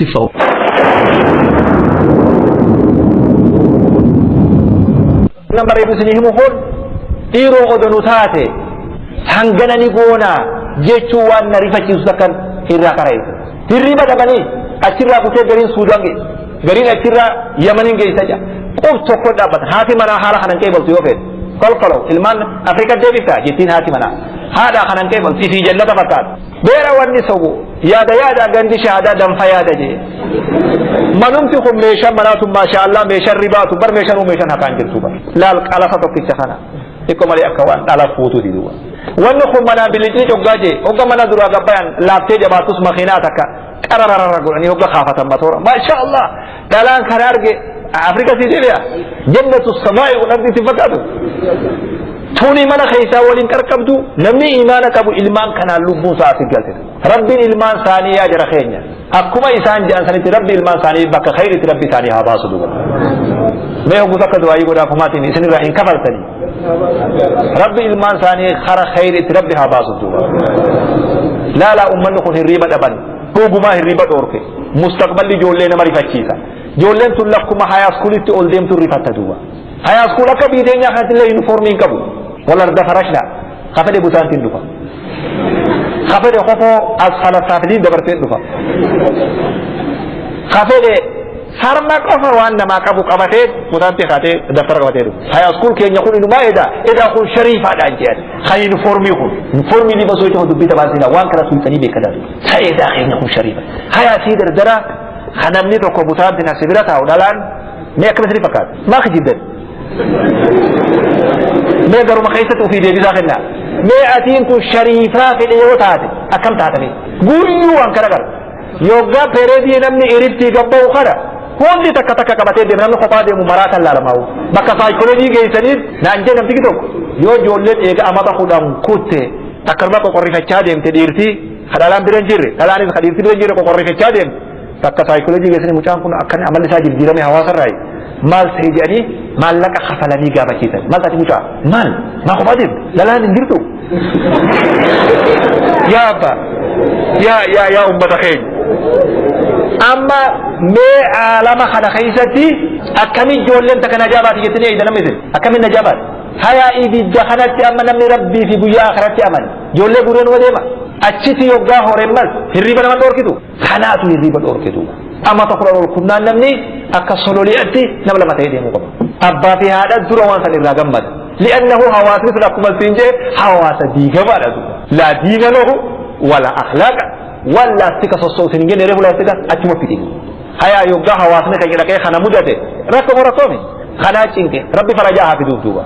صفة. Nama reefu isinii himu kun dhiiroo odonu taate hangana ni goona jechuu waan na rifachiisu takkan irraa kara. Hirriba dhabanii achirraa kutee gariin Suudaan geesse, gariin achirraa Yamaniin geessa jaa. Qub tokko dhaabbata haati manaa haala kanan qeebaltu yoo feete kolkolow ilmaan Afrika deebiftaa jettiin haati manaa haadha kanan qeebaltu isii jannata fakkaata. Beera wanni sobu yaada yaada gandi shahaadaa danfa yaada jee. Manumti kun meeshaan manaatu maasha Allah meeshaan ribaatu bar meeshaan meeshaan haqaan jirtu bar. Laal qalafa tokkicha kana. Xiqqoo malee akka waan dhala fuutuuti duuba. Wanni kun manaa bilicii coggaa jee hogga mana duraa gabbayan laaftee jabaatus makiinaa takka qarararara godhanii hogga kaafatan matoora. Maasha Allah dhalaan kana arge Afrika sii deebi'a. Jannatu samaa'i wal ardi itti fakkaatu. Tuni mana keessaa waliin qarqabdu namni imaana qabu ilmaan kanaan lubbuun isaa asii galte. Rabbiin ilmaan isaanii yaa jara keenya. Akkuma isaan jedhan sanitti rabbi ilmaan isaanii bakka khayritti rabbi isaanii haa baasu duuba. Mee hogguus akka du'aayii godhaa kumaatiin isinirraa hin kafaltanii. Rabbi ilmaan isaanii kara khayritti rabbi haa baasu duuba. Laalaa uummanni kun hirriiba dhaban dhugumaa hirriiba dhoorke mustaqballi ijoollee nama rifachiisa. Ijoolleen tun lakkuma hayaaskuulitti ol deemtu rifatta duuba. Hayaaskuul akka biyya teenyaa kanatti illee yuunifoormii hin qabu. Wal arda farashna kafedhe butaantiin dhufa. Kafedhe kofoo asfala saafiliin dabarteen dhufa. Kafedhe sarma qofa waan namaa qabu qabatee mutaantii kaatee daftara qabatee dhufa. Hayaaskuul keenya kun inumaa edaa edaa kun shariifaadhaan jedhan. Kan yuunifoormii kun yuunifoormii libasuu jechuun dubbii tabaasina waan kana sultanii beekadaa dhufa. Sa'eedaa keenya kun shariifa. Hayaasii dardaraa kan namni tokko butaantiin asi bira taa'u dhalaan mee akkana isin fakkaata. Maa kijibdan? Mee garuma keessatti ofii deebisaa kennaa. Mee atiin kun shariifaa fedhe yoo taate akkam taatanii? Guyyuu waan kana gara. Yoggaa pereedii namni iriftii gabba'u kana hundi takka takka qabatee deema namni kophaa deemu maraa kan laalamaa'u. Bakka saayikooloojii geessaniif naan jee namtiki tokko yoo ijoolleen eega amata kudhan kutte akkanuma qoqorrifachaa deemte dhiirtii ka dhalaan bira hin jirre dhalaanis ka dhiirtii bira hin jirre qoqorrifachaa deemte takka saayikooloojii geessanii mucaan kun akkan amalli isaa jijjiirame hawaasarraayi maal ta'e jedhanii maallaqa kafalanii gaafachiisan maal taati mucaa maal maa kophaa deemte dhalaan hin jirtu. Yaa abbaa yaa yaa yaa ummata keenya. Amma mee aalama kana keessatti akkamiin ijoolleen takka najaa baati jettanii eegda namni isin akkamiin najaa baati? Hayaa ibidda kanatti amma namni rabbii fi guyyaa akhiratti amane ijoollee guuree numa deema. Achitti yoggaa horeen mal hirriba nama dhoorkitu kanaatu hirriba dhoorkitu. Amma tokko ol kunnaan namni akka sololi'atti nama lama ta'ee deemuu qaba. Abbaa fi haadha dura waan san irraa gammada. Li'annahu hawaasni sun akkuma siin jee hawaasa diigamaadha duuba. Laa diina lahu wala akhlaaqa waan laastika sossoosin hin jenne reefu laastika achuma fide. Hayaa yoggaa hawaasni keenya dhaqee kana mudate rakkoo rakkoomi kanaa cinqe rabbi farajaa haa fiduuf duuba.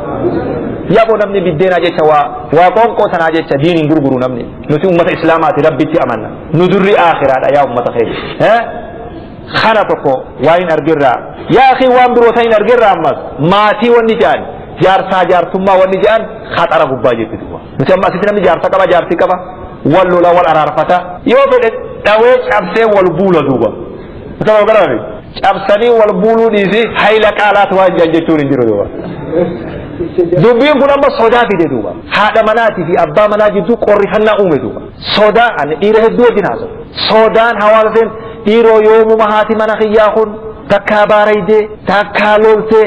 Yaboo namni biddeenaa jecha waa waa qoonqoo sanaa jecha diin hin gurguru namni nuti ummata islaamaati rabbitti amanna nu durri aakhiraadha yaa ummata keenya. Kana tokko waa hin argirraa yaa akhi waan biroo ta'in argirraa ammas maatii wanni jedhan jaarsaa jaartummaa wanni jedhan khaxara gubbaa jirti duuba. Nuti amma asitti namni jaarsa qaba jaartii qaba wal lola wal araarfata yoo fedhe dhawee cabsee wal buula duuba. Sababa kana cabsanii wal buuluu dhiisi hayla qaalaatu waan jedhan jechuun hin jiru duuba. Dubbiin kun amma sodaa fide duuba. Haadha manaatii fi abbaa manaa jidduu qorrifannaa uume duuba. Sodaa ani dhiira hedduu wajjin haasa'u. Sodaan hawaasa seen dhiiroo yoomuma haati mana kiyyaa kun takkaa baaraydee takkaa loltee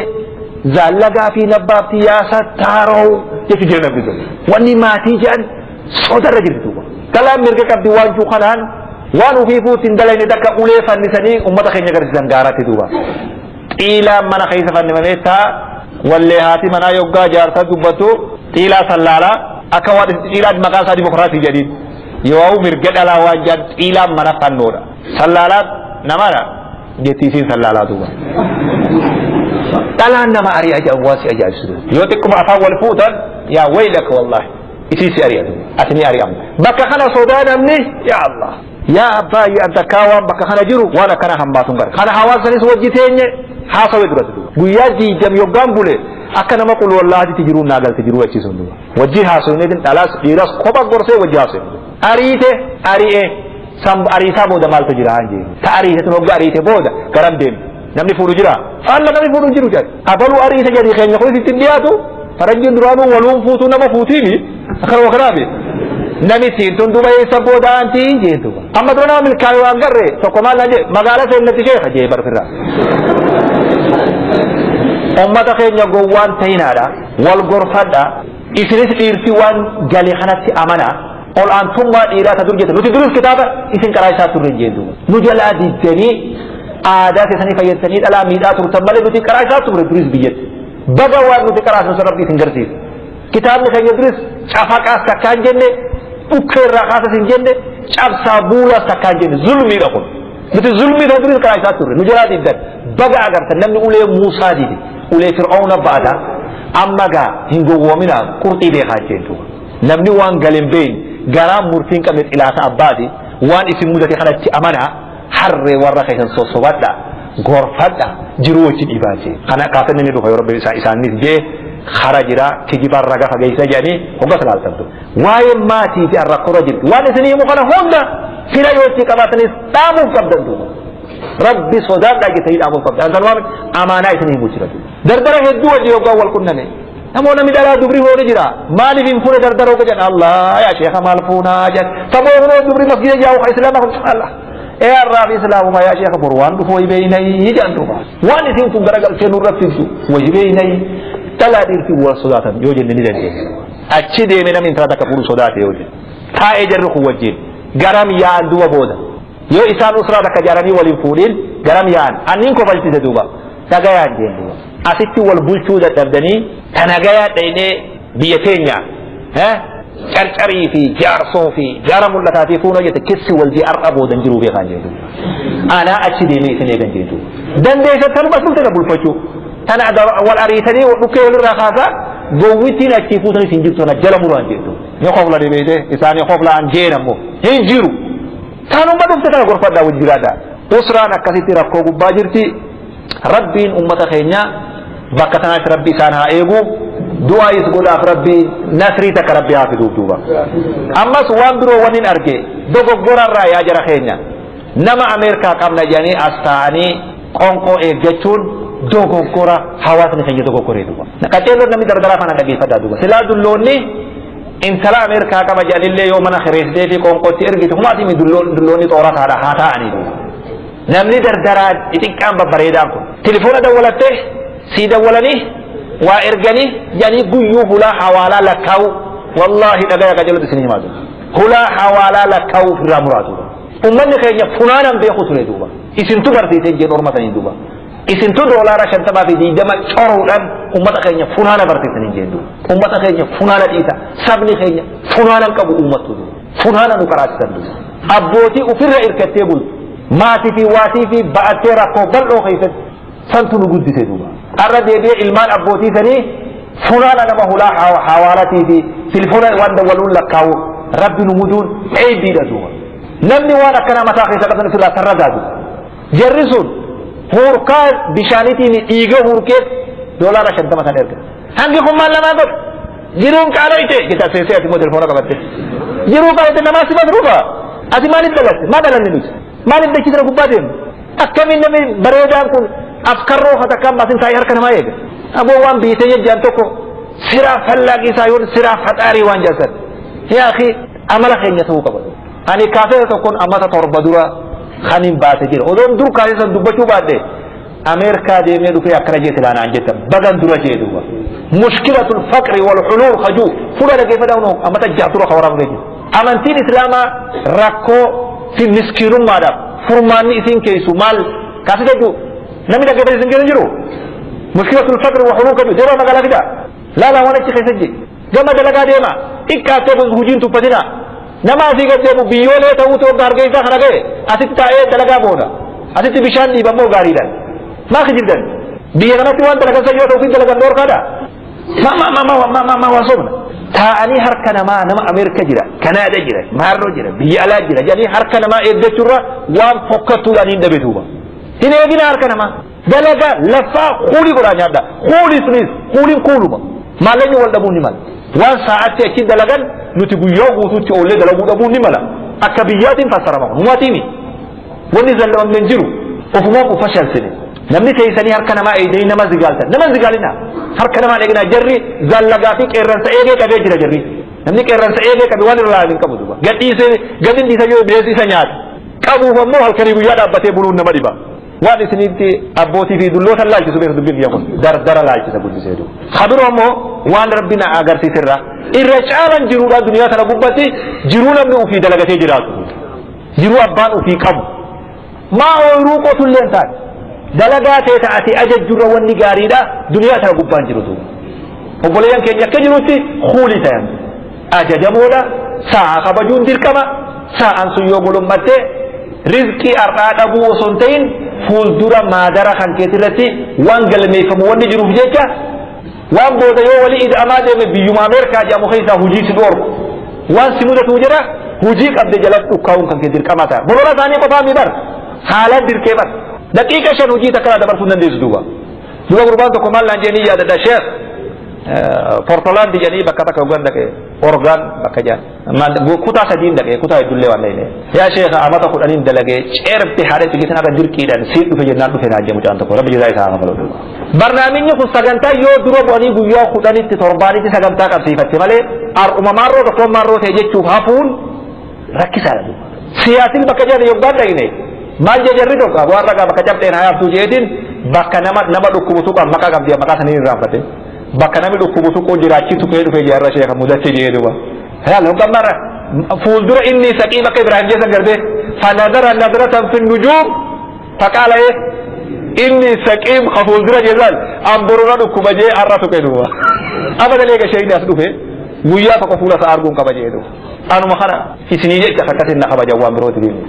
zaallagaa fi nabbaafti yaasa taaroo jechu jira namni tokko. Wanni maatii jedhan sodarra jirti duuba. Dhalaan mirga qabdi waan jiru kanaan waan ofii fuutiin dalayne takka ulee fannisanii uummata keenya agarsiisan gaaratti duuba. Xiilaan mana keessa fannifamee taa wallee haati manaa yoggaa jaarsa dubbatu xiilaa sallaalaa akka waan xiilaan maqaan isaa dimokiraasii jedhiin. Yoo mirga dhalaa waan jedhan xiilaan mana fannoodha. Sallaalaa namadha jetti isiin sallaalaa duuba. Dhalaan nama ari'a jedhan waan si ajaa'ibsiisu. Yoo xiqquma afaan wal fuutan yaa waylaka wallaahi isii si ari'a duuba. Ati ni ari'amta. Bakka kana sodaa namni yaa Allah. Yaa abbaa yaa takkaa waan bakka kana jiru waan akkana hammaatuun gara. Kana hawaasanis wajji teenye haasawee duratti duuba. Guyyaa diidam yoggaan bule akka nama qul wallaahatitti jiruun naa galte jiruu achiisuun duuba. Wajji haasawneetiin dhalaas dhiiras kopha gorsee wajji haasawne. Ariite ari'ee san ariisaa booda maaltu jira haan jee. Ta ariite tun hogga ariite booda garam deemte. Namni fuudhu jira. Alla namni fuudhu jiru jedhe. Abaluu ariite jedhi keenya kunis ittiin dhiyaatu. Faranjiin duraanuu waluun fuutuu nama fuutiimi. Akkanuma kanaafi. Namittiin tun duba eessa booda aantii hin jeen duba. Amma dura nama milkaa'e waan garre tokko maal naan jee, magaala seennatti sheekha jee barfirraa. Ummata keenya gowwaan ta'inaadha. Wal gorfadha. Isinis dhiirti waan gale kanatti amana. Ol aantummaa dhiiraa ta dur jette. Nuti duris kitaaba isin karaa isaa turre hin jeen duba. Nu jalaa diddanii aadaa keessanii fayyadtanii dhalaa miidhaa turtan malee nuti karaa isaa turre duris biyyatti. Baga waan nuti karaa sun Rabbi isin garsiise. Kitaabni keenya duris cafaqaas takkaa hin jenne, dhukkee irraa kaasas hin jenne, cabsaa buulaas takkaa hin jenne. Zulmiidha kun. Nuti zulmii kana duris karaa isaa turre. Nu jalaa diddan. Baga agartan namni ulee Muusaa dide. Ulee Fir'aawna ba'ata. Amma gaa hin gowwoomina, qurxii beekaa jeen duuba. Namni waan gale hin beekne, garaan murtii hin qabne xilaata abbaati. Waan isin mudate kanatti amanaa. Harree warra keessan sossobadha. Gorfadha. Jiruu wajjin dhiibaa jee. Kana kaasanni ni dhufa yoo Rabbi isaaniif jee kara jira kijiban raga fageessa jedhanii hoggas laaltantu. Waa'ee maatii fi rakkoorra jirti. Waan isin himu kana hunda fira yoo itti qabaatanis dhaamuuf qabdan duuba. Rabbi sodaadhaa jettanii dhaamuuf qabdan. Ansan waan amaanaa isin himu jira. Dardara hedduu wajjin hoggaa wal qunname. Namoonni namni dhalaa dubri hooni jira. Maaliif hin fuune dardara hogga jedhan, Allah yaa sheekha maal fuunaa jedhan. Saboo hunoo dubri masgida jaa'u ka islaama kun Allah. Ee har'aa fi islaamuma yaa sheekha, bor waan dhufu wayi beeynayii jedhan duuba. Waan isin kun garagaltee nurra fiddu wayi beeynayii. Dhalaa dhiirti wal sodaatan yoo jenne ni dandeenya. Achi deeme namni intala takka fuudhu sodaate yoo jenne. Taa'ee jarri kun wajjin garam yaa'an duuba booda. Yoo isaan usraa takka ijaaranii waliin fuudhin garam yaa'an. Anniin kofalchise duuba. Dhagayaan jeen duuba. Asitti wal bulchuu dadhabdanii tanagayaa dhaynee biyya teenya carcarii fi jaarsoo fi jaara mul'ataa fi fuunoo jette kessi wal jee har'a boodan jiruu beekaan jee duuba. Anaa achi deemee isin eegan jee duuba. Dandeessa tanuma dhufte na bulfachuu. Tana wal ariitanii dhukkee walirraa kaasaa gowwittiin achii fuutanis hin jirtu tana jala muraan jee duuba. Ni kofla deebi'ee isaanii koflaan jeen ammoo hin jiru. Tanuma dhufte tana gorfadhaa wajji jiraadhaa. Usraan akkasitti rakkoo gubbaa jirti. Rabbiin ummata keenya bakka tanaatti Rabbi isaan haa eegu. Du'aayis godhaaf, Rabbi nasrii takka Rabbi haa fiduuf duuba. Ammas waan biroo waniin arge dogoggorarraa yaa jara keenya. Nama Ameerikaa qabna jedhanii as taa'anii qonqoo eeggachuun dogoggora hawaasni keenya dogoggoree duuba. Qaceelloon namni dardaraa kana dhageeffadhaa duuba. Silaa dulloonni intala Ameerikaa qaba jedhanillee yoo mana kireessitee fi qonqootti ergite humaatii dulloonni xoorataadha haa ta'anii duuba. Namni dardaraa xixiqqaan babbareedaan kun tilifoona dawwalattee sii dawwalanii waa erganii jedhanii guyyuu hulaa hawaalaa lakkaa'u, wallaahi dhagaya qajeelota isin himaa jiru. Hulaa hawaalaa lakkaa'u ofirraa muraatu. Uummanni keenya funaanan beeku ture duuba. Isintu barsiisee jeen orma sanii duuba. Isintu $50 fi 20 coruudhaan uummata keenya funaana barsiisanii jeen duuba. Uummata keenya funaana dhiisa. Sabni keenya funaana hin qabu uummattu duuba. Funaana nu qaraasisan duuba. Abbootii ofirra irkattee bultu. Maatii fi waatii fi ba'attee rakkoo bal'oo keessatti santu nu guddise duuba. Har'a deebi'ee ilmaan abbootii sanii funaana nama hulaa hawaalatii fi tilfoona waan dawwaluun lakkaa'u Rabbi nu muduun eebbiidha duuba. Namni waan akkanaa mataa keessa qabdan ofirraa sarragaa duuba. Jarri sun huurkaa bishaaniitiin dhiiga huurkeef $50 san erga. Hangi kun maal namaa godha? Jiruun qaaloyte jetta seesee ati immoo telefoona qabatte. Jiruu qaaloyte namaa si masruufa. Ati maaliif dhalatte? Maa dhalanne nuti? Maaliif dachii tana gubbaa deemne? Akkamiin namni bareedaan kun afkarroo hatakkaan baasin taa'ee harka namaa eega? Aboo waan biyya teenya jaan tokko siraa fallaaqii isaa yoon siraa faxaarii waan jaasan. Yaa akhi amala keenya ta'uu qaba. Ani kaaseta tokkoon amata 7 dura kanin baase jira. Odoon dur kaasee san dubbachuu baadhe Ameerikaa deemee dhufee akkana jee silaa naan jetta bagan dura jee duuba. Mushkilatul faqri wal huluul kajuu fuula dhaggeeffadhaa hunoo amata 6 dura ka waraabamee jiru. Amantiin Islaamaa rakkoo fi miskiinummaadhaaf furmaanni isiin keessu maal kaasee jechuun namni dhaggeeffate isin keessa jiru. Mushkilatul faqri wal huluul kajuu deemaa magaalaa fidaa. Laalaa waan achi keessa jee. Gama dalagaa deema. Xiqqaattee hojiin tuffatina. Nama asii gad deemu biyyoolee ta'uutu hogga hargeysaa kana ga'e asitti taa'ee dalagaa boona. Asitti bishaan dhiiba immoo gaariidhaan. Maa kijibdan? Biyya kanatti waan dalagan san yoo ta'u ofiin dalagan dhoorkaadha. Ma ma ma ma ma ma ma waa sobna. Taa'anii harka namaa nama Ameerika jira, Kanaada jira, Maarroo jira, biyya alaa jira jedhanii harka namaa eeggachuurra waan fokkattuudhaan hin dhabe duuba. Hin eegina harka namaa. Dalagaa laffaa kuulii godhaa nyaadha. Kuulii sunis kuuliin kuuluma. Maallaqni wal dhabuun ni mala. Waan sa'aatti achi dalagan nuti guyyaa guutuutti oollee dalaguu dhabuun ni mala. Akka biyyaatiin fassarama kun. Humaatiimi. Wanni zallamamne hin jiru. Ofumaaf of fashalsine. Namni teessanii harka namaa eegdanii nama zigaaltan. Nama zigaalina. Harka namaa eegnaa jarri zallagaa fi qeerransa eegee qabee jira jarri. Namni qeerransa eegee qabe waan irraa hin qabu duuba. Gadhiisee gadin dhiisa yoo bineensi isa nyaata. Qabuuf ammoo halkanii guyyaa dhaabbatee buluun nama dhiba. Waan isinitti abbootii fi dulloota laalchisu beeku dubbiin kiyya kun dardara laalchisa guddisee duuba. Kabiroo ammoo waan rabbi na agarsiiserra irra caalan jiruudhaan duniyaa tana gubbatti jiruu namni ofii dalagatee jiraatu. Jiruu abbaan ofii qabu. Maa ooyiruu qotullee hin taane. Dalagaa ta'e ta'ate ajajjurra wanni gaariidha duniyaa tana gubbaan jiru duuba. Obboleeyyan keenya akka jirutti kuulii ta'an ajajamoodha sa'a kabajuun dirqama sa'aan sun yoo golommatte rizqii har'aa dhabuu osoo hin ta'in fuuldura maadara kan keetirratti waan galmeeffamu wanni jiruuf jecha waan booda yoo walii ida'amaa deeme biyyuma Ameerikaa jedhamu keessaa hujii si dhoorku waan si mudatu jira hujii qabde jalatti dhukkaa'uun kan kee dirqama ta'a. Bolola isaanii qofaa mi bar haalaan dirqee bar daqiiqa 5 hojii takka dabarsuu hin dandeessu duuba. Duuba gurbaan tokko maal naan jedhanii yaadadha sheekh Portolaandi jedhanii bakka takka hoggan dhaqe Orgaan bakka jedhan kutaa sadiin dhaqe kutaa hedduullee waan dhaqne. Yaa sheekh amata 10 dalagee ceerti haadha itti geessan irra dirqiidhaan siin dhufe jennaan dhufe naan jedhe mucaan tokko rabbi jazaa isaa kafalu duuba. Barnaamijni kun sagantaa yoo dura bu'anii guyyaa 10tti torbaanitti sagantaa qabsiifatte malee har'uma maarroo tokkoon maarroo ta'e jechuuf hafuun rakkisaadha duuba. Siyaasin bakka jedhan yoggaan dhaqne maal jee jarri tokko waan ragaa bakka cabxeen haa yaabtuu jeetiin bakka nama nama dhukkubu tuqan maqaa qabdi maqaa sanii irraanfate. Bakka namni dhukkubu tuquu jiraachi tuqee dhufe jaarra sheekha mudatte jee duuba. Yaala hoggan marra fuuldura inni saqii bakka Ibrahim jeessan garte fanadara nadratan fi nujuum faqaala inni saqiim ka fuuldura jeessan amborora dhukkuba jee arra tuqe duuba. Abada leega sheekni as dhufe guyyaa tokko fuula isaa arguun qaba jee duuba. Anuma kana isinii jecha akkasin na kabajan waan birooti deemu.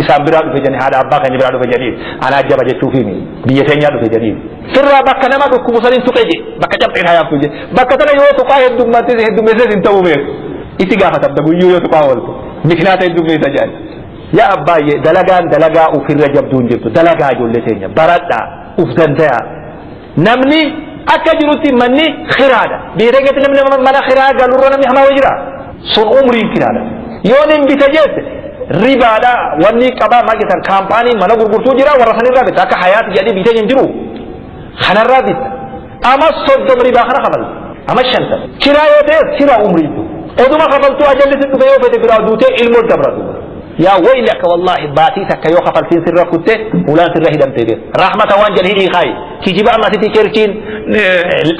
Isaan biraa dhufe jedhanii haadha abbaa keenya biraa dhufe jedhanii anaa jaba jechuufiimi biyya teenyaa dhufe jedhanii. Sirraa bakka nama dhukkubu saniin tuqe je bakka cabxeen haa yaabtu je bakka tana yoo tuqaa heddummattis heddummeesses hin ta'u beeku. Itti gaafatamta guyyuu yoo tuqaa ooltu miknaata heddummeessa jedhan. Yaa abbaayyee dalagaan dalagaa ofirra jabduu hin jirtu dalagaa ijoollee teenya baradhaa uf danda'a. Namni akka jirutti manni kiraadha. Biyya teenyatti namni mana kiraa galurra namni hamaa wayii jira. Sun umriin kiraadha. Yoo nin bita jette ribaadha wanni qabaa maal jettan kaampaanii mana gurgurtuu jira warra sanirraa bitta akka hayaati jedhanii biyya teenya hin jiru. Kanarraa bitta. Ama 30 ribaa kana kafalta. Ama 50. Kiraa yoo ta'e kiraa umriitu. Oduma kafaltuu ajalli si dhufe yoo fete biraa duutee ilmoo dabra duuba. Yaa wayli akka wallaahi baatii takka yoo kafaltiin sirra kutte hulaan sirra hidhamtee beekta. Rahmata waan jedhe hidhii kaayi. Kijiba amma asitti cherchiin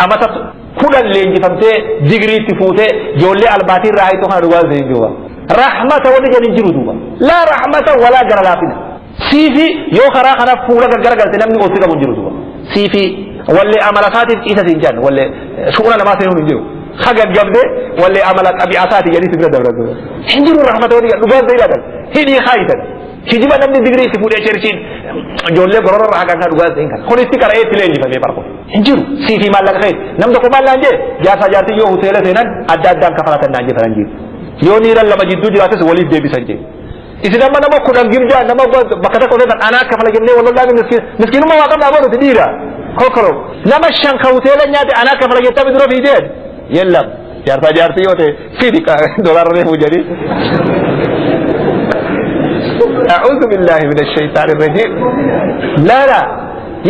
amata 10 leenjifamtee digiriitti fuutee ijoollee albaatii irraa hayxuu kana dhugaan seen duuba. Rahmata wanni jedhan hin jiru duuba. Laa rahmata walaa gara laafina. Siifi yoo karaa kana fuula gaggara galte namni ol si qabu hin jiru duuba. Siifi wallee amala isaatiif ciisa siin jedhan wallee shu'una namaa seenuun hin jiru. Ha gaggabde wallee amala xabi'aa isaati jedhanii si bira dabran duuba. Hin jiru rahmata wanni jedhan dhugaan seen ilaatan. Hidhii kaayitan. Kijiba namni digirii itti fuudhee cherchiin ijoollee gorora irraa haqan kan dhugaa hin kan. Kun itti qara'ee itti leenjifamee barko. Hin jiru. Siifii maallaqa kee. Nam tokko maal naan jee jaarsaa jaartii yoo hoteela seenan adda addaan kafalatan naan jee faranjiin. Yoo niiran lama jidduu jiraates waliif deebisan jee. Isin amma nama 10 gimjaa nama bakka tokko seenan anaa kafala jennee wal lollaan miskiin miskiinummaa waa qabna aboo nuti dhiira. Kolkoloo. Nama 5 ka hoteela nyaate anaa kafala jettaa dura fiidee. Yellam. Jaarsaa jaartii yoo ta'e fiidi dolaara reefuu jedhii. أعوذ بالله من الشيطان الرجيم لا لا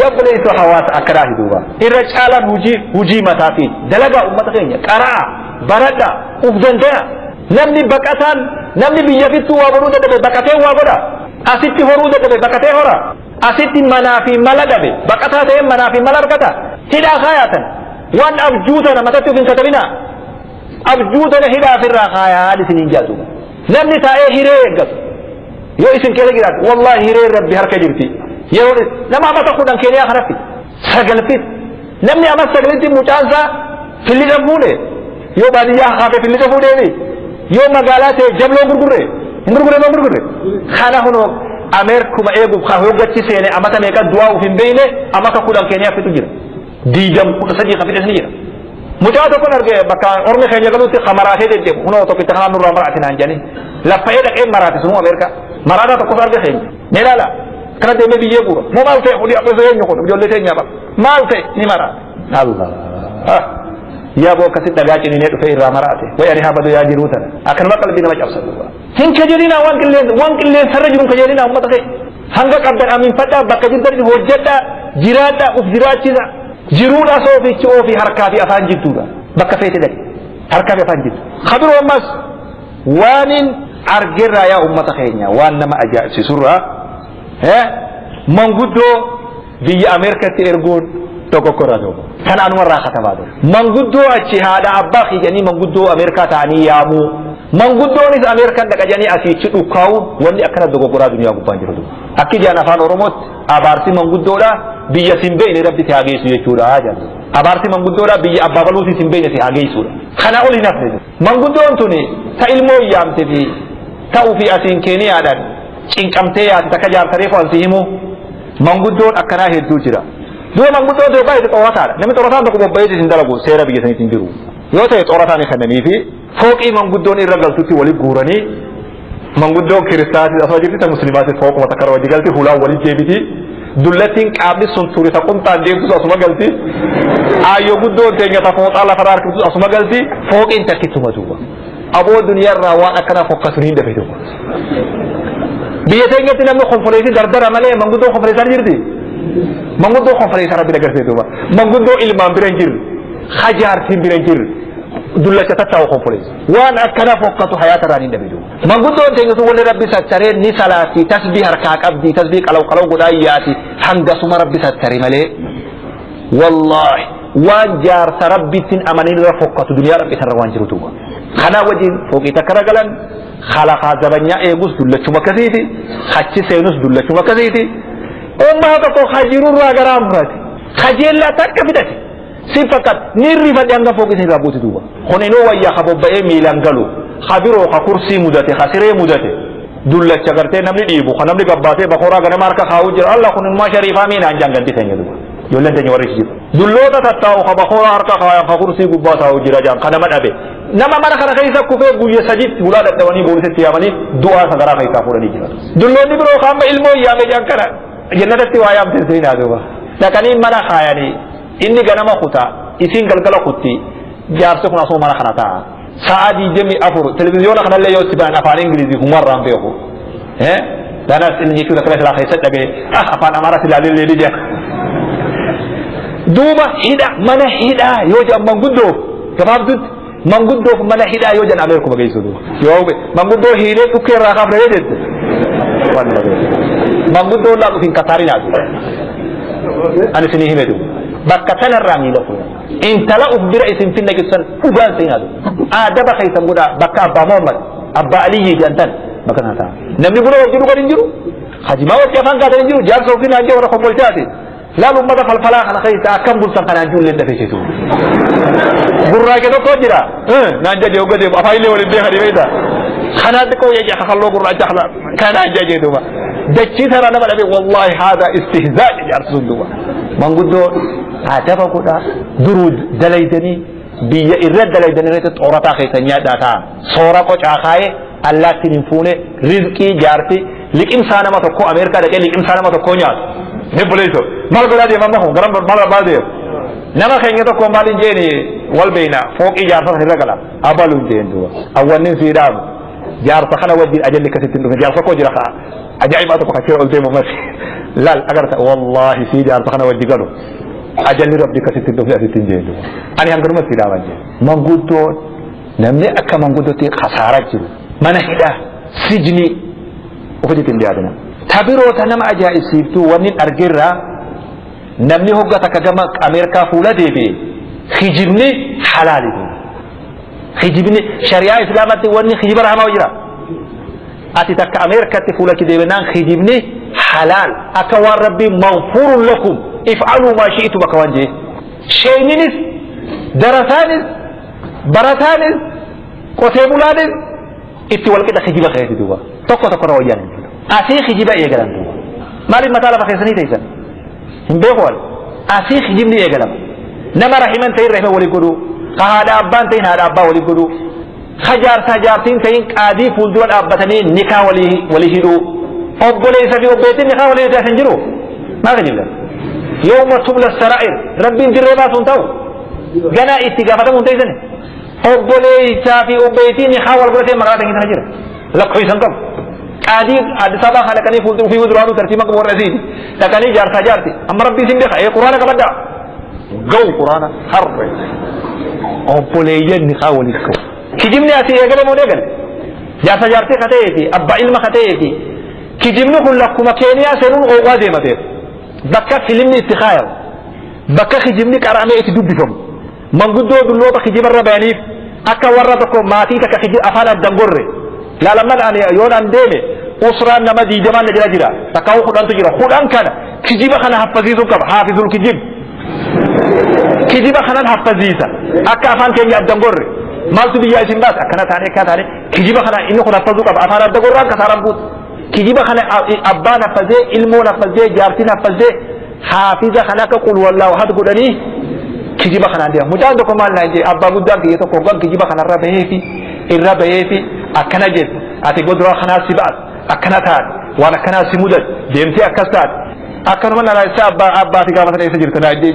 يا بليس حواس أكراه دوبا الرجال هجي هجي متافي دلقا أمة خينيا قراء بردا أفزندا نمني بكتان نمني بيفتو وابرو دبي بكتين وابرا أستي هرو دبي بكتين هرا أستي منافي ملا دبي بكتاتين منافي ملا ركتا هدا خاياتا وان أبجوتنا متاتو في كتبنا أبجوتنا هدا في الرخايا هذه سنين جاتو نمني تايه هيري yoo isin keessa jiraatu wallahi hireen rabbi harka jirti yeroo nama amata 10 keeniyaa kanatti 9 namni ama 9tti mucaansaa filliqa fuudhe yoo baadiyyaa haafe filliqa fuudheeni yoo magaalaa ta'e jabloon gurgurre hin gurgurre moo gurgurre kana hunoo Ameerikuma eeguuf kan hoggachi seene amata meeqa du'aa uf hin beeyne amata 10 keeniyaa fitu jira 20 13 kan fides ni jira. Mucaa tokkon arge bakka ormi keenya galuutti kamaraatee deddeemu hunoo tokkicha kanaan nurraa maraate naan jedhanii laffa'ee dhaqee maraate sunuu Ameerikaa maraataa tokkos arge keenya ni ilaala kana deemee biyyee guura moo maal ta'e kuni abbeessa eenyu kun ijoollee teenyaa bara maal ta'e ni maraate Allah yaa boo akkasitti dhagaa ciniinee dhufee irraa maraate way ani haa badu yaa jiruu tana akkanuma qalbii nama cabsa duuba hin kajeelinaa waan qilleensa waan qilleensarra jiru hin kajeelinaa uummata kee hanga qabdan aminfadhaa bakka jirtan hojjedhaa jiraadhaa uf jiraachisa jiruudha soofichi ofii harkaa fi afaan jidduudha bakka feete dhaqi. Harkaa fi afaan jiru. Kabiroo ammas waanin argerraa yaa ummata keenya waan nama ajaa'ibsiisurraa manguddoo biyya Ameerikaatti erguun tokkokkorraa ta'u. Kan anumarraa katabaa ture. Manguddoo achi haadha abbaa kiyyanii manguddoo Ameerikaa ta'anii yaamuu. Manguddoonis Ameerikaan dhaqa jedhanii asiichi dhukkaa'uun wanni akkana dogoggoraa duniyaa gubbaan jiru. Akki jaan afaan Oromootti abaarsi manguddoodha biyya sin beekne rabbi si haa geessu jechuudha jedhan. Abaarsi manguddoodha biyya abbaa baluutii sin beekne si haa geessuudha. Kana ol hin hafne. Manguddoon tuni ta ilmoo yaamte fi ta'uu fi asiin Keeniyaadhaan cinqamtee yaate takka jaartaree fo'an si himu manguddoon akkanaa hedduu jira. Dura manguddoon tokko baay'ee xorataadha. Namni xorataan tokko bobba'ee hin dalagu seera biyya saniitiin jiru. Yoo ta'e xorataan kennanii fi fooqii manguddoon irra galtutti walitti guuranii manguddoon kiristaatis asuma jirti ta muslimaatis fooquma takka irra wajji galti hulaan walitti deebiti. Dullattiin qaamni sun ture ta qumxaan deemtus asuma galti. Aayyoo guddoon teenya ta fooxaa lafarraa harkiftus asuma galti. Fooqiin takkittuma duuba. Aboo duniyaarraa waan akkanaa fokkatu hin dhabe duuba. Biyya teenyatti namni konfoleessi dardara malee manguddoon konfoleessaa ni jirti. Manguddoo konfoleessaa rabbi agarsiise duuba. Manguddoo ilmaan bira hin jirre. Hajaartiin bira hin jirre. Dullacha tattaa'u konfoleessu. Waan akkana fokkatu hayaata irraa hin dhabe duuba. Manguddoon teenya sun walli rabbi sattaree ni salaati tasbii harkaa qabdi tasbii qalaw qalaw godhaa yaati hangasuma rabbi sattare malee. Wallaahi waan jaarsa rabbittiin amanin irra fokkatu duniyaa rabbi isarra waan jiru duuba. Kanaa wajjin fooqii takka irra galan halaqaa zabanyaa eegus dullachuma akkasiiti achi seenus dullachuma akkasiiti. Uummata tokko hajirurraa garaa murate kajeellaa takka fidate si fakkaata ni rifadhe hanga fooqii irraa buuti duuba. Kun inuu wayyaa ka bobba'ee miilaan galu ka biroo ka kursii mudate ka siree mudate dullacha gartee namni dhiibu ka namni gabbaatee bakoraa ganama harka kaa'uu jira Allah kun immoo shariifaa miinaan jaan gandi teenya duuba. Ijoolleen teenya warri jiru. Dulloota tattaa'u ka bakoraa harka kaayan ka kursii gubbaa taa'u jira jaan ka nama dhabe. Nama mana kana keessa kufee guyya sadiitti hulaa dadhabanii boolisitti yaamanii du'aa sagaraa keessaa fuudhanii jira. Dulloonni biroo ka amma ilmoo yaame jaan kana jannatatti waa yaamte seenaa duuba. Dhaqanii mana kaayanii inni ganama kutaa isiin galgala kutti jaarsi kun asuma mana kana taa'a. Sa'a 24 televiziyoona kanallee yoo itti bahan afaan Ingilizii humarraan beeku. Danas inni jechuudha kana silaa keessa dhaga'e ah afaan Amaaraa silaa illee ni jedha. Duuba hidha mana hidhaa yoo jedhan manguddoof gabaabdutti manguddoof mana hidhaa yoo jedhan Ameerikuma geessu duuba. Yoo manguddoo hiilee dhukkee irraa kaafne yoo jette. Manguddoo laa dhufin kataarinaa duuba. Ani isinii hime duuba. Bakka tanarraa miila fuudha. Intala uf bira isin finna keessan dhugaan seenaa duuba. Aadaba keessan godhaa bakka abbaa Muhammad abbaa Aliyyii jedhan tan bakka sana ta'a. Namni buna wajjin dhugan hin jiru. Hajimaa wajjin afaan kaatan hin jiru. Jaarsa ofii naan jee warra kombolchaati. Laal ummata falfalaa kana keessa akkam bultan kanaan ijoolleen dafee jechuudha. Gurraacha tokko jira. Naan jaje hogga deemu afaan illee waliin beekanii beektaa. Kanaan xiqqoo jecha kakalloo gurraacha kana kanaan jaje duuba. Dachii sana nama dhabe wallaahi haadha istihzaa jaarsa sun duuba. Manguddoo adaba godhaa duruu dalaydanii biyya irra dalaydanii irratti xoorataa keessa nyaadhaa ta'a. Soora qocaa kaayee allaattiin hin fuune rizqii jaarti liqimsaa nama tokko Ameerikaa dhaqee liqimsaa nama tokko nyaatu. Ni buleeso maal godhaa deema amma kun gara maal barbaada deema. Nama keenya tokko maal hin jeeni wal beeyna fooqii jaarsa sana irra gala abalu hin jeen duuba. Awwannin sii dhaabu jaarsa kana wajjin ajalli akkasitti hin dhufne jaarsa koo jira kaa ajaa'ibaa tokko kachira ol deemu mas laal agarta wallaahi sii jaarsa kana wajji galu ajalli rabbi akkasitti hin dhufne asitti hin jeen duuba. Ani hanganuma sii dhaaban jeen. Manguddoon namni akka manguddootti kasaaraa jiru mana hidhaa sijnii ofitti hin dhiyaatina. Tabiroota nama ajaa'ibsiiftuu wanni argirraa namni hogga takka gama Ameerikaa fuula deebi'e kijibni halaali. Kijibni shari'aa islaamatti wanni kijiba rahamaa jira. Ati takka Ameerikaatti fuula kee deebinaan kijibni halaal akka waan rabbii maghfuurun lakum if'aluu maa shi'tu bakka waan jee. Sheeyninis darasaanis barataanis qotee bulaanis itti walqixa kijiba keeti duuba. Tokko tokko irra wayyaan hin jiru. Asii kijiba eegalan duuba. Maaliif mataa lafa keessanii teessan? Hin beeku wal. Asii kijibni eegalama. Nama rahiman ta'in rahima walii godhuu. Ka haadha abbaan ta'in haadha abbaa walii godhuu. Ka jaarsaa jaartiin ta'in qaadii fuuldura dhaabbatanii nikaa walii hidhuu. Obboleessa fi obboleettiin nikaa walii hidhaa hin jiru. Maal kijibdan? Yawma tubla saraa'ir rabbiin dirree baasuun ta'u. Ganaa itti gaafatamuun teessani. Obboleessaa fi obboleettiin nikaa wal godhatee magaalaa ta'in sana jira. Lakkoofsan qabu. Qaadii Addis Ababaa kana dhaqanii fuuldura ofii duraanuu tartiiba qabu warra asiiti. Dhaqanii jaarsaa jaarti. Amma rabbii isin beeka. Ee quraana qabaddaa. Ga'u quraana harre. Obboleeyyan niqaa waliif qabu. Kijibni asii eegale moo eegale? Jaarsa jaartii ka ta'ee fi abbaa ilma ka ta'ee fi kijibni kun lakkuma Keeniyaa seenuun oowwaa deema beeku. Bakka filimni itti kaayamu, bakka kijibni qaramee itti dubbifamu, manguddoo dulloota kijibarra bayaniif akka warra tokko maatii takka kijib afaan addan gorre. Laalamman ani yoon an deeme usraan nama 20n na jala jira, takka 10tu jira. 10 kana kijiba kana haffaziisuu qaba, haafizul kijib. Kijiba kanan haffaziisa akka afaan keenya addan gorre. Maaltu biyyaa isin baase akkana taane akkana taane, kijiba kana inni kun haffazuu qaba, afaan adda gorraan kasaaran buutu. Kijiba kana abbaan haffazee, ilmoon haffazee, jaartiin haffazee, haafiza kana akka qul wallaahu ahad godhanii kijiba kanaan deema. Mucaan tokko maal naan jee, abbaa guddaan kiyya tokko hoggan kijiba kanarra baheefi irra baheefi akkana jette, ati godura kanaa si ba'at akkana taate, waan akkanaa si mudate, deemtee akkas taate, akkanuma na laayisa abbaa abbaati gaafa sana eessa jirta naan jee.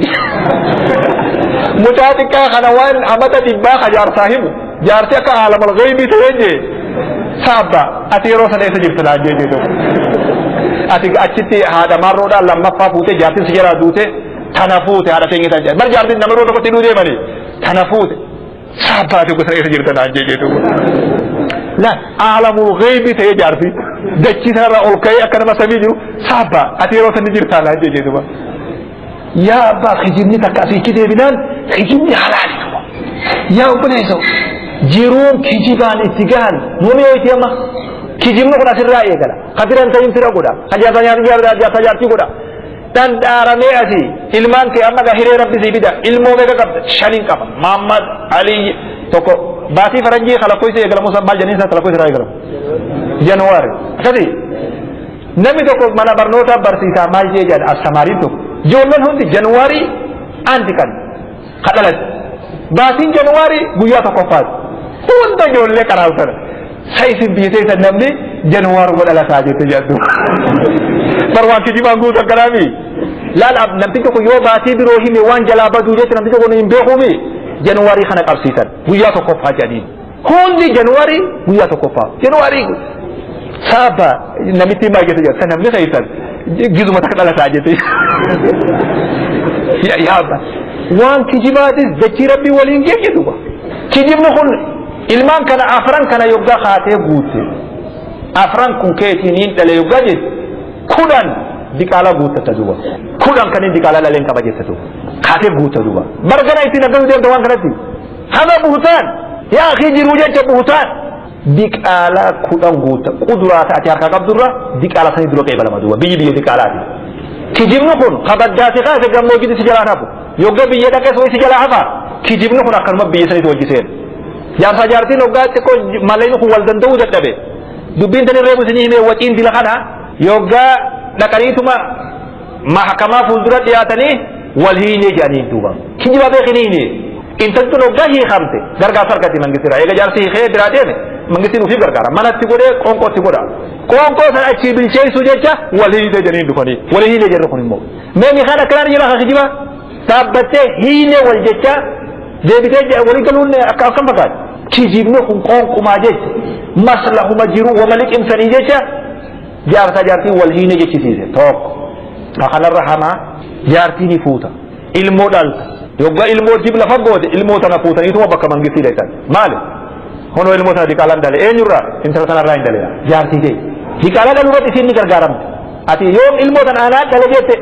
Mucaa xiqqaa kana waan amata 100 ka jaarsaa himu, jaarsi akka aalamal ghaybii ta'ee jee, sa abbaa ati yeroo sana eessa jirta naan jee tokko. Ati achitti haadha marroodhaan lammaffaa fuutee jaartiin si jalaa duute, tana fuute haadha teenya tan jedhan. Bar jaartiin nama yeroo tokkotti hidhuu deemanii tana fuute, sa abbaa ati gosa eessa jirta naan jee tokko. La aalamul ghaybii ta'ee jaarsi dachii sanarraa ol ka'ee akka nama samii jiru, sa abbaa ati yeroo sana jirtaa naan jee tokko. Yaa abbaa, kijibni takka asiichi deebinaan kijibni halaali duuba. Yaa obboleessa, jiruun kijibaan itti gahan nuumi hoyti amma. Kijibni kun asirraa eegala. Ka firan ta'in fira godha. Ka jaarsa jaarsa jaartii godha. Dhandhaaramee asii ilmaan kee amma hiree rabbi sii fida, ilmoo meeqa qabda? Shanin qaba. Mahammad Ali tokko baatii faranjii kalakkoysa eegalamu san maal jedhanii san kalakkoysa irraa eegalamu. Januwaari. Akkasii. Namni tokko mana barnootaa barsiisaa maal jee jedhan, astamaariin tokko ijoolleen hundi Januwaarii anti kan kadhalate. Baatiin Januwaarii guyyaa tokkoffaati. Hunda ijoollee qaraabsana. Sa isin biyya teessan namni Januwaaruma dhalataa jette jedhu. Bar waan kijibaan guutan kanaami. Laal namtichi tokko yoo baatii biroo hime waan jalaa baduu jecha namtichi tokko hin beekuumi. Januwaarii kana qabsiisan guyyaa tokkoffaa jedhaniin. Hundi Januwaarii guyyaa tokkoffaa. Januwaarii saaba namitti maal jette jedha, namni keessan gizuma takka dhalataa jette. Yaa abba, waan kijibaatis dachii rabbii waliin geejje duuba. Kijibni kun ilmaan kana afran kana yoggaa kaatee guutte, afran kun keetiin hin dhale yoggaa jette, 10 diqaalaa guuttata duuba. 10 kan hin diqaalaa dhaleen qaba jette duuba. Kaatee guutta duuba. Bargana ittiin akkas deemta waan kanatti. Hama buutaan yaa akii jiruu jecha buutaan. Diqaalaa 10 guutta quduraa ta'ate harkaa qabdurra diqaalaa sanii dura qeebalama duuba, biyyi biyya diqaalaati. Kijibni kun kabaddaati kaase gammoojjitti si jalaa hafu. Yogga biyya dhaqes wayi si jalaa hafa. Kijibni kun akkanuma biyya sanitti wajji seena. Jaarsaa jaartiin hoggaa xiqqoo mallaqni kun wal danda'uu dadhabe. Dubbiin tani reebu isinii himee waciin dila kana yoggaa dhaqaniituma mahakamaa fuuldura dhiyaatanii wal hiinee jedhanii duuba. Kijibaa beekinii hiinee. Intalli tun hoggaa hiikamte gargaarsa argatti mangistirraa. Eega jaarsi hiikee biraa deeme mangistiin ofiif gargaara. Manatti godhee qoonqootti godha. Qoonqoo sana achii bilcheessuu jecha wal hiinee jedhanii dhufanii. Wal hiinee jedhu kun immoo. Mee mikaan akkanaan jira kan kijibaa? Dhaabbattee hiinee wal jecha deebitee walii galuun akka akkam fakkaata? Kijibni kun qoonqumaa jecha maslahuma jiru wama liqimsanii jecha jaarsaa jaartii wal hiinee jechisiise tokko. Kanarra hamaa jaartii ni fuuta. Ilmoo dhalta. Yoggaa ilmoo dib lafa goote ilmoo tana fuutaniituma bakka mangistii dhaqan. Maali? Honoo ilmoo tana diqaalaan dhale. Eenyurraa? Intala tanarraa hin dhale. Jaartii ta'e. Diqaalaa dhaluu irratti isiin ni gargaaramte. Ati yoom ilmoo tana anaa dhale jette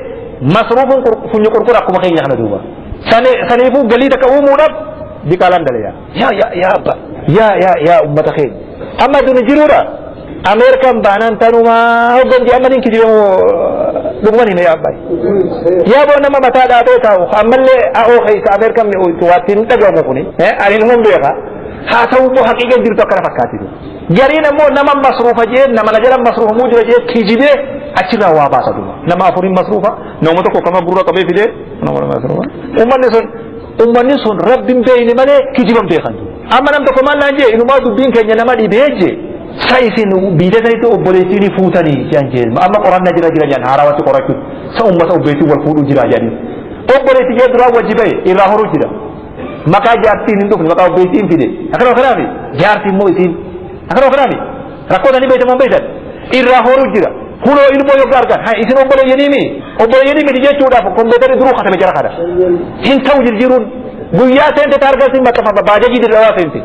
masruufuun funyo qurqura akkuma keenya kana duuba. Saniifuu galii takka uumuudhaaf diqaalaan dhale yaa. Yaa yaa yaa abba. Yaa yaa yaa ummata keenya. Amma duni jiruudha. Ameerikaan baanaan tanumaa hoggan jee amma nin kijibamoo dhuguman hime yaa abbaa. Yaa boo nama mataa dhaabee taa'u ammallee a'oo keessa Ameerikaan mi'ooytu waatti hin dhagahamu kuni. Ani numan beeka. Haa ta'u immoo haqiiqan jirtu akkana fakkaati. Gariin ammoo nama masruufa jee nama na jala masruufamuu jira jee kijibee achirraa waa baasa duuba. Nama afuriin masruufa nama tokko kama gurra qabee fidee nama masruufa. Ummanni sun rabbi hin beekne malee kijiban beekan. Amma nam tokko maal naan jee, inumaa dubbiin keenya nama dhibee jee. Sa isin biyya sanitti obboleettii ni fuutanii jedhan jee, amma qorannaa jira jira jedhan haarawatti qorachuun sa ummata obboleettii wal fuudhuu jira jedhanii. Obboleettii jee duraa wajji bahe irraa horuu jira. Maqaa jaartiin hin dhufne maqaa obboleettii hin fide. Akkana kanaafi jaartiin immoo isiin akkana kanaafi rakkoo sanii beektamu hin beektan irraa horuu jira. Kunoo ilmoo yoggaa argan haa isin obboleeyyanii mi obboleeyyanii miti jechuudhaaf kompiitarri duruu katame jara kana. Hin ta'u jijjiiruun. Guyyaa seente taargaa siin maxxanfama baajajii dirra dhawaa seente.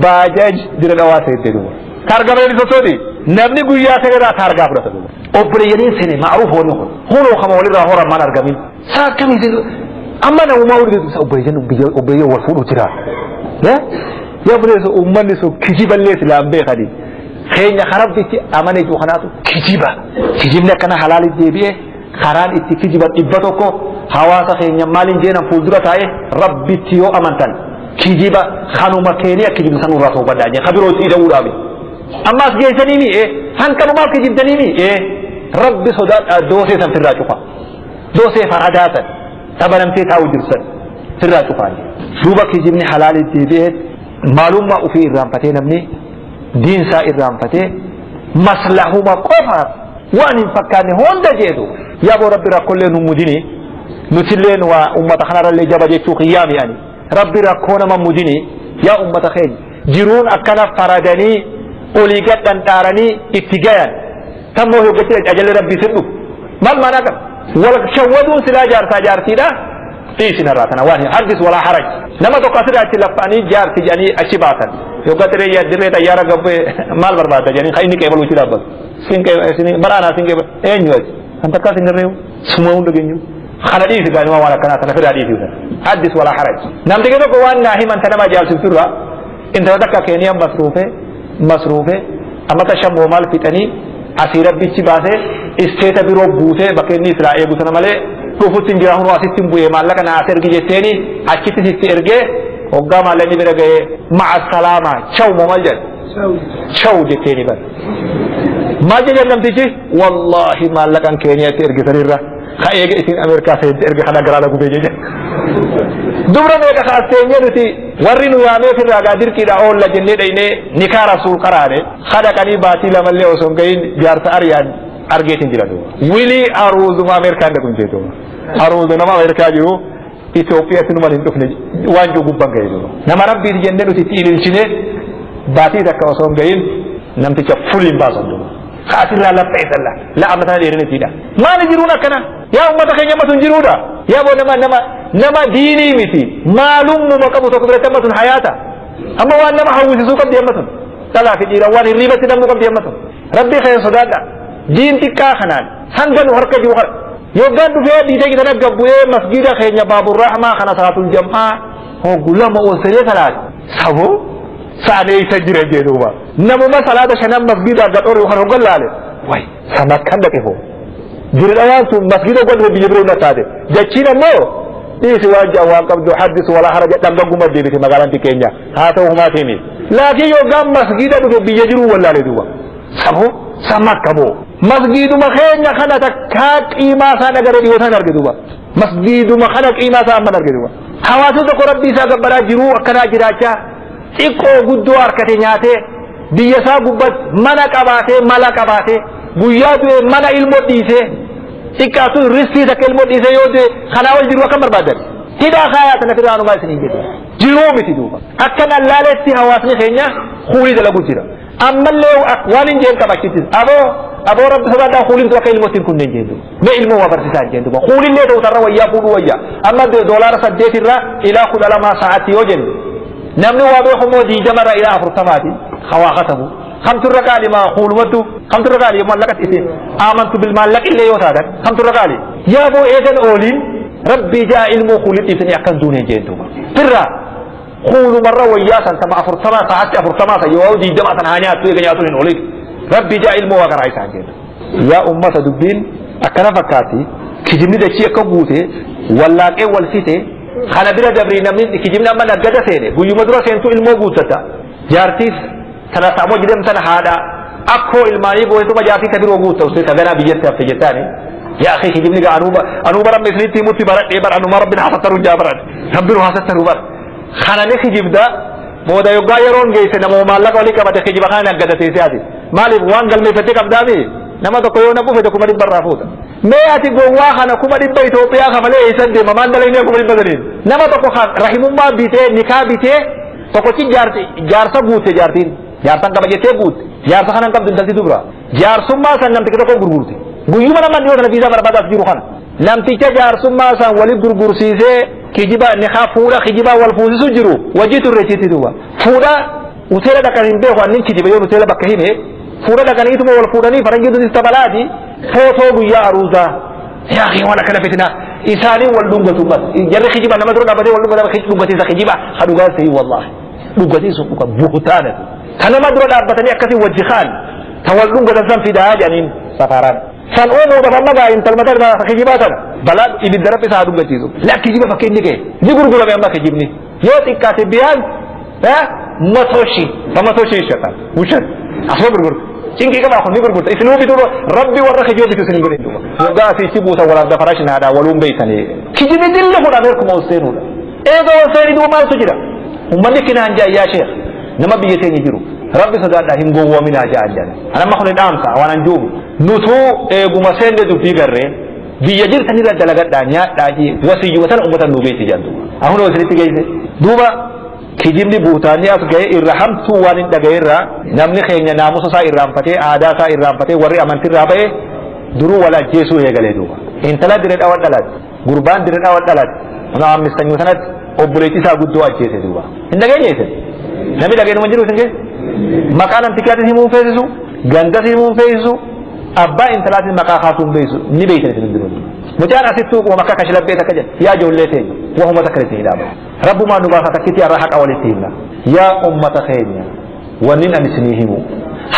Baajaj dirra dhawaa seente duuba. Taargaa malee ni sossooti. Namni guyyaa seene irraa taargaa fudhata duuba. Obboleeyyaniin seene ma'ruuf wanni kun. Hunoo kama walirraa horan maal argamin. Saa akkamii seene amma namumaa wal isa obboleeyyan biyya obboleeyyan wal fuudhu jira. Yaa obboleessa uummanni sun kijiballee silaan beekani. Keenya karabbitti amane jiru kanaatu kijiba. Kijibni akkana halaalitti deebi'ee karaan itti kijiban 100 hawaasa keenya maaliin jeenan fuuldura taa'ee rabbitti yoo amantan kijiba kanuma keeniya kijibni sanurraa toobadhaa jeen kabiroo itti ida'uudhaafi. Ammaas geessaniimi ee hanqanumaaf kijibtaniimi ee rabbi sodaadhaa doosee san firraa cufa. Doosee faradaa san tabanamtee taa'u jirtu san firraa cufaa jeen. Duuba kijibni halaalitti deebi'ee maalummaa ofii irraanfatee namni diinsaa irraanfatee maslahuma qofaaf waan hin fakkaanne hunda jeetu. Yaaboo rabbi rakkollee nu mudini nutilleen waa ummata kanarrallee jaba jechuu kiyyaami ani. Rabbi rakkoo nama mudini yaa ummata keenya jiruun akkana faradanii olii gad dhandhaaranii itti gayan tammoo hoggachi ajalli rabbii sin dhufu maal maanaa qaba wal shawwaduun silaa jaarsaa jaartiidha dhiisi narraa tana waan haddis walaa haraj nama tokko asirraa achi laffa'anii jaarti jedhanii achi baasan yoggaa dirree dirree xayyaara gabbee maal barbaadda jedhanii kan inni qeebaluu achi dhaabbatu sin qeebal baraanaa sin qeebal eenyu achi kan takkaa sin garreewu suma hunda geenyu kana dhiisi gaanuma waan akkanaa tana firaa dhiisi haddis walaa haraj namni tokko waan naa himan ta nama ajaa'ibsiiftu irraa intala takka keeniyaan masruufe masruufe amata shammoo maal fixanii asii rabbichi baasee isteeta biroo buutee bakka inni silaa eegu sana malee dhufutti hin jira hunoo asitti hin bu'ee maallaqa naa as ergi jetteeni achitti sitti ergee hoggaa maallaqni bira ga'ee ma'a salaama chaw moo maal jedhe chaw jetteeni bara maal jedhan namtichi wallaahi maallaqan keeniyatti ergisanirra ka eega isin Ameerikaa seente erga kana garaa na gubee jedhe dubra meeqa ka as teenyee nuti warri nu yaamee firraa gaa dirqiidha oolla jennee dhaynee nikaa rasuul qaraane kadhaqanii baatii lamallee osoo hin gahin jaarsa ariyaan argeetiin jira duuba. Wilii aruuzuma Ameerikaan dhaqu hin jeetu. Aruuzu nama Ameerikaa jiru Itoophiyaatti numan hin dhufne waan jiru gubbaan ga'e duuba. Nama rabbiiti jennee nuti itti ililchine baatii takka osoo hin gahin namticha fuliin baasan duuba. Ka asirraa laphee salla la amma tana dheerina isiidha. Maali jiruun akkana? Yaa ummata keenya amma sun jiruudha. Yaa boo nama nama nama diinii miti maalummuma qabu tokko biratti amma sun hayaata. Amma waan nama hawwisisuu qabdi amma sun. Dhalaa fi dhiira waan hirriibatti namnu qabdi amma sun. Rabbii keenya sodaadha. Diin xiqqaa kanaan hanga nu harka jiru kana. Yoggaan dhufee dhiitee kitana gabbu'ee masgiida keenya baaburrahmaa kana salaatul jam'aa hoggu lama ol seenee salaate. Saboo sa'an eessa jira jee duuba. Namuma salaata shanan masgiida gad ori'u kan hoggan laale. Way sama kan dhaqe hoo. Jiri dhawaan sun masgiida hoggan dhufe biyya biroo na taate. Dachiin ammoo dhiisi waan jedhan waan qabdu haddisu walaa haraja dhangagguma deebite magaalaan xiqqeenya. Haa ta'u humaa teemi. Laakiin yoggaan masgiida dhufe biyya jiruu wallaale duuba. Saboo sama akkamoo. Masgiiduma keenya kana takkaa qiimaa isaa dhagare dhiyootaan arge duuba. Masgiiduma kana qiimaa isaa amman arge duuba. Hawaasni tokko rabbii isaa gabbaraa jiruu akkanaa jiraachaa xiqqoo guddoo harkate nyaatee biyya isaa gubbatti mana qabaatee mala qabaatee guyyaa du'e mana ilmoo dhiisee xiqqaatu ristii takka ilmoo dhiisee yoo du'e kanaa ol jiruu akkam barbaadan. Hidhaa kaayaa sana firaanumaa isiniin jedhu. Jiruu miti duuba. Akkan allaaletti hawaasni keenya kuulii dalagu jira. Ammallee waan hin jeen qaba achittis. Aboo aboo rabbi sodaadhaa kuuliin tun akka ilmootti hin kunneen jeen duuba. Mee ilmoo waa barsiisaa hin jeen duuba. Kuulillee ta'u tarra wayyaa fuudhuu wayyaa. Amma doolaara 8 irraa ilaa 12 sa'aatti yoo jenne. Namni waa beeku immoo 20 irraa ilaa 40ti hawaa katabu. Kamtu irra qaali maa kuulumattu kamtu irra qaali maallaqa isin amantu bil maallaqillee yoo taatan kamtu irra qaali. Yaa boo eegan ooliin rabbii ja'a ilmoo kuulii dhiisanii akkan duuneen jeen duuba. Firraa kuulumarra wayyaa san tama 40 sa'aatti 40 san yoo 20 san haa nyaattu eega nyaatuun hin oolin. Rabbii ja'a ilmoo waa garaa isaan jeen. Yaa ummata dubbiin akkana fakkaatti kijibni dachii akka guute wallaaqee wal fite kana bira dabrii namni kijibni amma naggada seene guyyuma dura seentu ilmoo guuttata jaartiis tana sa'moo jedham tana haadha akkoo ilmaanii gootetuma jaartii ta biroo guutta usee ta ganaa biyyatti hafte jettaani yaa akhi kijibni gaa anuu bara amma isinitti himutti baradhee bara anuma rabbiin haasattaruu jaa baradhe rabbiin haasattaruu bara kana ni kijibda booda yoggaa yeroon geesse nama maallaqa walii qabate kijiba kana naggada teessee ati maaliif waan galmeeffattee qabdaami nama tokko yoo na qufe 100,000 irraa fuuta mee ati gowwaa kana 100,000 Itoophiyaa kafalee eessan deema maal dalagnee 500,000 saniin nama tokko kan rahimummaa bitee nikaa bitee tokkochi jaarti jaarsa guutte jaartiin jaarsan qaba jettee guutte jaarsa kanan qabdu intalti dubra jaarsummaa san namticha tokko gurgurte guyyuma nama dhiyoo sana viizaa barbaadaaf jiru kana namticha jaarsummaa san wali gurgursiisee Kijiba nikaa fuudha kijibaa wal fuusisu jiru wajji turre chitti duuba. Fuudha hoteela dhaqan hin beeku annin kijiba yoo hoteela bakka hime fuudha dhaqaniituma wal fuudhanii faranjii dutis tabalaati footoo guyyaa aruuzaa. Yaa akhi waan akkana fitinaa isaanii wal dhungatu bas jarri kijiba nama dura dhaabbatee wal dhungata dhungatiisa kijiba ha dhugaa ta'ii wallaahi dhungatiisu dhuga buhutaana ta nama dura dhaabbatanii akkasii wajji kaan ta wal dhungatan san fidaa jedhaniin safaraan. San uumuudhaaf amma gaa intalmata irraa kijibaa tana balaa ibidda rabbi isaa haa dhungachiisu. La kijiba fakkeenyi kee ni gurgurame amma kijibni yoo xiqqaate biyaan መቶ ሺህ በመቶ ሺህ ይሸጣል። ውሸት asuma gurgurta. Cinqii qabaa kun ni gurgurta. Isinuu bituu rabbi warra kijiboo bitu isin godhe duuba. Waggaa asitti buusa walaaf dafaraa shinaadhaa waluun beeytanii. Kijibni dilli kun Ameerikuma ol seenuudha. Eega ol seeni duuba maaltu jira? Uummanni kinaan jaa yaa sheekh nama biyya teenya jiru rabbi sodaadhaa hin gowwoominaa ja'an jedhan. Anamma kun dhaamsa waan an juubu. Nutuu eeguma seenne dubbii garree biyya jirtanirra dalagadhaa nyaadhaa jee wasiyyuma tana uummata nuu geessi jedhan duuba. Ahunoo isinitti geesse. Duuba kijibni buutaanii as ga'e irra hamtuu waan hin dhaga'e irraa namni keenya naamusa isaa irraanfatee aadaa isaa irraanfatee warri amantiirraa ba'e duruu wal ajjeesuu eegalee duuba. Intala dirree dhawan dhalatte gurbaan dirree dhawan dhalatte nama ammistanyuu sanatti obboleettii isaa guddoo ajjeese duuba. Hin dhageenye isin? Namni dhageenyuma jiru isin keessa? Maqaa namtichaatis himuu hin feesisu, gandas himuu hin feesisu, abbaa intalaatis maqaa kaasuu hin feesisu ni beeytan isin hundinuu. Mucaan asittuu quma makka kashlabbee takka jedha yaa ijoollee teenya wahuma takka isin hidhaama. Rabbumaa nu baasa takkitti har'a haqa walitti himna. Yaa ummata keenya wannin ani isinii himu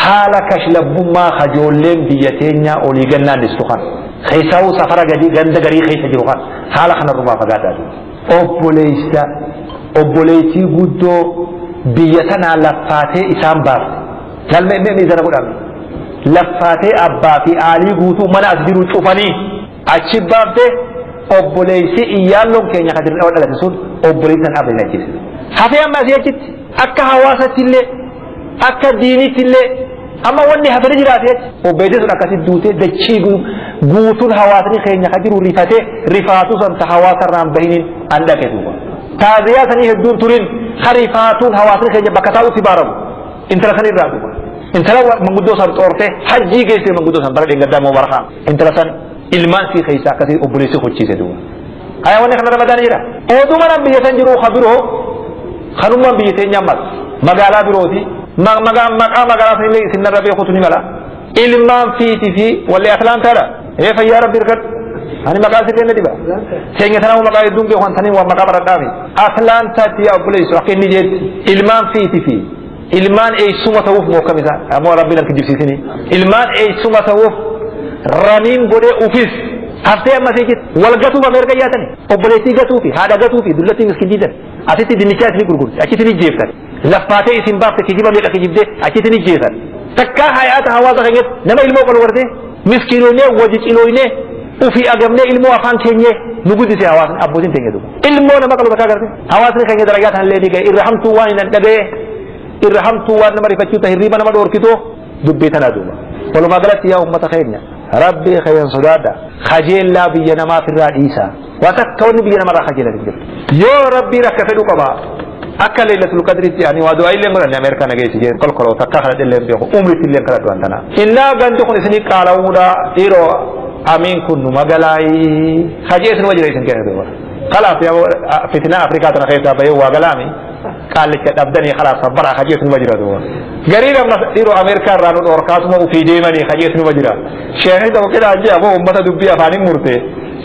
haala kashlabbummaa kajoolleen biyya teenyaa olii gannaan dhistu kan keessaa'uu safara gadi ganda garii keessa jiru kan haala kanarrumaa fagaadhaa jiru. Obboleessa obboleettii guddoo biyya tanaa laffaatee isaan baafte. Galmee mee miizana godhame. Laffaatee abbaa fi aalii guutuu mana as jiru cufanii achi baafte obboleessi iyyaalloon keenya kan dirqama dhalate sun obboleessi san abdii ajjeese. Hafee amma asii achitti akka hawaasatti illee akka diinitti illee amma wanni hafee jiraate achi obboleessi sun akkasitti duutee dachii guutuun hawaasni keenya kan jiru rifatee rifaatu san ta hawaasa irraan bahiniin an dhaqe duuba. Taaziyaa sanii hedduun turin harifaatuun hawaasni keenya bakka taa'utti baaramu intala san irraa duuba. Intala manguddoo san xoortee hajjii geessee manguddoo san bara dheengaddaa moo barakaa intala san ilmaan sii keessa akkasii obboleessi hochiise duuba. Haya wanni kana ramadaan jira. Oduma nan biyya san jiru ka biroo kanummaan biyya teenya ammas magaalaa birooti maqaa magaalaa sanillee isin narra beekutu ni mala. Ilmaan fiiti fi wallee Atlaantaadha. Ee fayyaa rabbi hirkadhu. Ani maqaa sirrii na dhiba. Teenya tanaa maqaa hedduun beeku tanii waan maqaa baradhaafi. Atlaantaatti yaa obboleessu akka inni jeetti ilmaan fiiti fi ilmaan eessuma ta'uuf mookam isaa ammoo rabbi nan kijibsiisini. Ilmaan eessuma ta'uuf ramiin godhee ufis haftee amma asii jetti wal gatuuf Ameerika yaatani obboleettii gatuu fi haadha gatuu fi dullattii miskin diidan asitti dinnichaa isin gurgurti achitti ni jeeftan laffaatee isin baafte kijiba meeqa kijibdee achitti ni jeeftan takkaa hayaata hawaasa keenyatti nama ilmoo qalu gartee miskiinoynee waji cilooynee ufii agamnee ilmoo afaan keenyee nu guddise hawaasni abbootiin teenya duuba ilmoo nama qalu takkaa gartee hawaasni keenya dalagaa tanallee ni ga'e irra hamtuu waan hin dhaga'e irra hamtuu waan nama rifachuu ta'e hirriiba nama dhoorkitoo dubbii tanaa duuba. Walumaa galatti yaa ummata keenya rabbii keenya sodaadha kajeellaa biyya namaaf irraa dhiisa waan takka wanni biyya namarraa kajeelan hin jiru. Yoo rabbiin akka fedhu qaba akka leelatul qadritti ani waa du'aa illee godhanne Ameerikaa nageessi jeen kolkoloo takka kana illee beeku umritti illee kana du'an tana. Innaa gandi kun isinii qaala'uudha dhiiroo amiin kun nu magalaayii hajee isin wajjira isin kenna duuba. Kalaaf yaa fitinaa Afrikaa tana keessaa bahee waa galaami qaallicha dhabdanii kalaaf sabbaraa hajee isin wajjira duuba. Gariin amma dhiiroo Ameerikaa irraa nu dhoorkaasuma ufii deemanii hajee isin wajjira. Sheekni tokko qidhaa jee aboo uummata dubbii afaaniin murte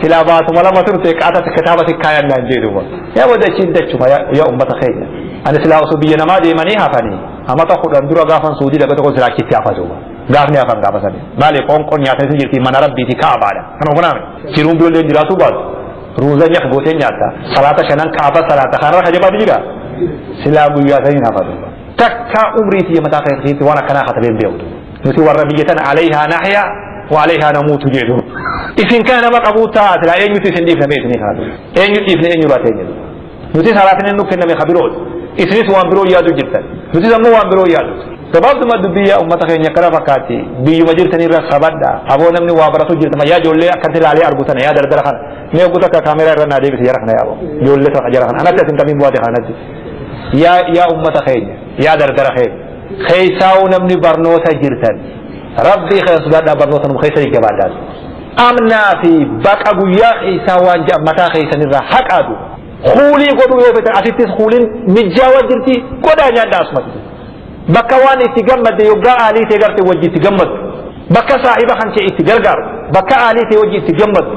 silaa baatuma lama turte qaata kitaaba sikkaayan naan jee duuba. Yaa wadachiin dachuma yaa uummata keenya. Ani silaa osoo biyya namaa deemanii hafanii amata kudhan dura gaafan suudii dhaqa tokko silaa achitti hafa duuba. Gaafni hafan gaafa sani. Maali qoonqoon nyaatanii jirti mana rabbiiti kaabaadha. Kana kunaame jiruun biroollee jiraatu baatu. Ruuza nyaaf gootee nyaatta. Salaata shanan kaaba salaata kanarra kajabaatu jira. Silaa guyyaa saniin hafa duuba. Takka umriitii mataa keessatti waan akkanaa katabeen beektu. Nuti warra biyya tana alayhaa nahya wa alayhaa namuutu jedhu. Isin kana nama qabuu ta'a silaa eenyutu isin dhiifne mee isinii kana duuba. Eenyu dhiifne eenyu baate eenyu duuba. Nuti salaatiin nu kenname kabirooti. Isinis waan biroo yaadu jirtan. Nutis ammoo waan biroo yaadu. Gabaabduma dubbii yaa uummata keenya akkana fakkaatti biyyuma jirtanirra sabadha. Aboo namni waa baratu jirtama yaa ijoollee akkatti ilaalee argu tana yaa dardara kana. Mee ogguu takka kaameraa irra naa deebise jara kana yaa ijoollee sana jara kana. Anatti asin kamiin bu'aate kanatti. Yaa yaa uummata keenya yaa dardara keenya. Keessaa'uu namni barnoota jirtan. Rabbii keessa sodaadhaa barnoota nu keessa jajjabaadhaa. Amnaa fi baqa guyyaa keessaa waan jedhan mataa keessanirraa haqaadu. Kuulii godhuu yoo feetan asittis kuuliin mijjaawaa jirti, godhaa nyaadhaa asumatti. Bakka waan itti gammadde yoggaa aalii ta'e garte wajji itti gammaddu. Bakka saahiba kan kee itti gargaaru. Bakka aalii ta'e wajji itti gammaddu.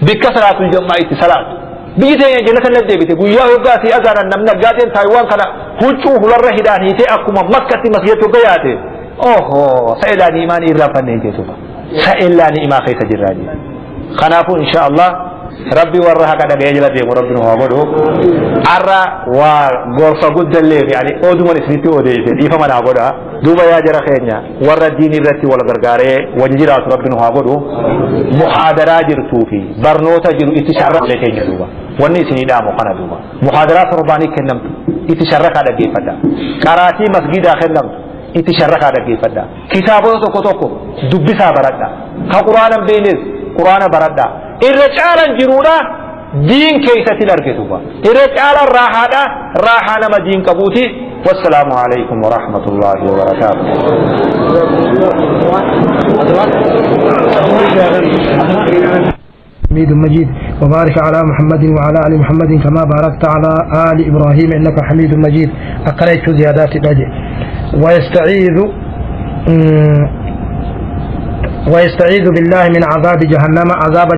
Bikka salaatul jammaa itti salaatu. Biyyi teenya jannata na deebite guyyaa yoggaa asii azaanan namni aggaateen Taayiwaan kana huccuu hularra hidhaan hiitee akkuma Makkatti masjidatti hogga yaate. Oho sa'elaa ni'imaa ni irraanfanne jechuudha. Sa'elaa ni'imaa keessa jirraa jechuudha. Kanaafuu insha Allah Rabbi warra haqa dhaga'ee jala deemu Rabbi nu haa godhu. Har'a waa gorsa guddallee fi ani oduman isinitti odeesse dhiifama naa godha. Duuba yaa jara keenya warra diinii irratti wal gargaaree wajji jiraatu Rabbi nu haa godhu. Muhaadaraa jirtuu fi barnoota jiru itti sharra keenya duuba. Wanni isinii dhaamu kana duuba. Muhaadaraa torbaanii kennamtu itti sharrakaa dhaggeeffadha. Qaraatii masgiidaa kennamtu itti sharrakaa dhaggeeffadha. Kitaabota tokko tokko dubbisaa baradha. Ka Qur'aana hin beeknes Qur'aana baradha. Irra caalan jiruudha diin keessatti hin argitu. Irra caalan raahaadha raahaa nama diin qabuuti. Wassalaamu alaikum wa rahmatullahi wa barakaatuh. حميد مجيد وبارك على محمد وعلى آل محمد كما باركت على آل إبراهيم إنك حميد مجيد. أقرأت زيادات الأجر. ويستعيذ ويستعيذ بالله من عذاب جهنم عذاب.